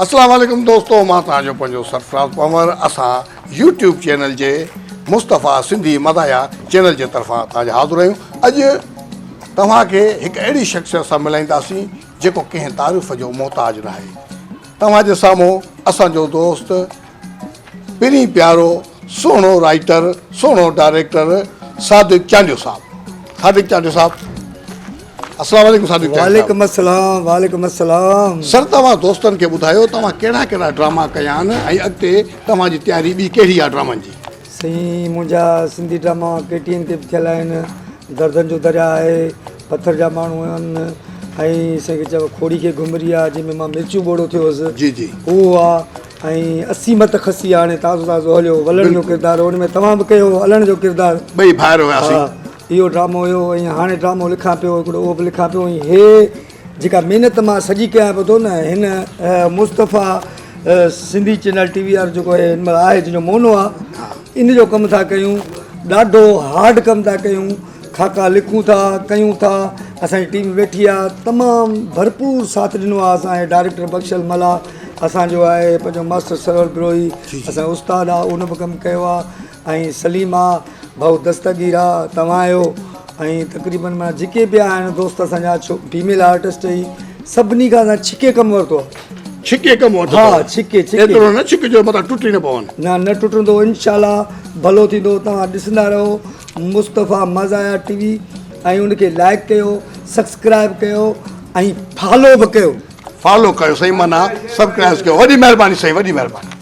اسلام عليڪم دوستو مان توهان جو پنهنجو سرفراز پنهور اسان يوٽيوب چينل جي مصطفيٰ سنڌي مزاحيه چينل جي طرفان توهان جي حاضر آهيون اڄ توهان کي هڪ اهڙي شخصيت سان ملائينداسين جيڪو ڪنهن تعارف جو محتاج ناهي توهان جي سامهون اسان جو دوست پرين پيارو سهڻو رائيٽر سهڻو ڊائريڪٽر صادق چانڊيو صاحب صادق چانڊيو صاحب السلام عليڪم صادق چانڊيو وعليڪم السلام وعليڪم السلام سر توهان دوستن کي ٻڌايو توهان ڪهڙا ڪهڙا ڊراما ڪيا آهن ۽ اڳتي توهان جي تياري ٻي ڪهڙي آهي ڊرامن جي سائين منهنجا سنڌي ڊراما ڪي ٽي اين تي به ٿيل آهن دردن جو درياء آهي پٿر جا ماڻهو آهن ۽ سائين کي چئبو کوڙي کي گهمري آهي جنهن ۾ مان مرچون ٻوڙو ٿيو هوس جي جي اهو آهي ۽ اسي مت کسي هاڻي تازو تازو هليو ولڻ جو ڪردار ان ۾ توهان به ڪيو الڻ جو ڪردار ٻئي ڀائر هياسين ها اهو ڊرامو هيو ۽ هاڻي ڊرامو لکان پيو هڪڙو اهو به لکان پيو ۽ هي جيڪا محنت مان سڄي ڪيان پيو ٿو نه هن مصطفيٰ سنڌي چينل ٽي وي وارو جيڪو هن مهل آهي جنهن جو مونو آهي ان جو ڪم ٿا ڪيون ڏاڍو هارڊ ڪم ٿا ڪيون خاڪا لکون ٿا ڪيون ٿا اسان جي ٽيم ويٺي آهي تمام ڀرپور ساٿ ڏنو آهي اسان جي ڊائريڪٽر بخشل ملاح اسان جو آهي پنهنجو ماسٽر سرور بروهي اسان جو استاد آهي ان به ڪم ڪيو آهي ۽ سليم آهي ڀائو دستگير آ توهان آهيو ۽ تقريبن معنيٰ جيڪي به آهن دوست اسان جا ڇو فيميل آرٽسٽ ئي سڀني کان اسان ڇڪي ڪم ورتو آ. ڇڪي ڪم ورتو ها ڇڪي ڇڪي ايترو نه ڇڪجو متان ٽٽي نه پون. نه نه ٽٽندو انشاء الله ڀلو ٿيندو توهان ڏسندا رهو مصطفيٰ مزايا ٽي وي ۽ ان کي لائڪ ڪيو سبسڪرائب ڪيو ۽ فالو به ڪيو. فالو ڪيو سائين معنيٰ سبسڪرائب ڪيو وڏي مهرباني سائين وڏي مهرباني.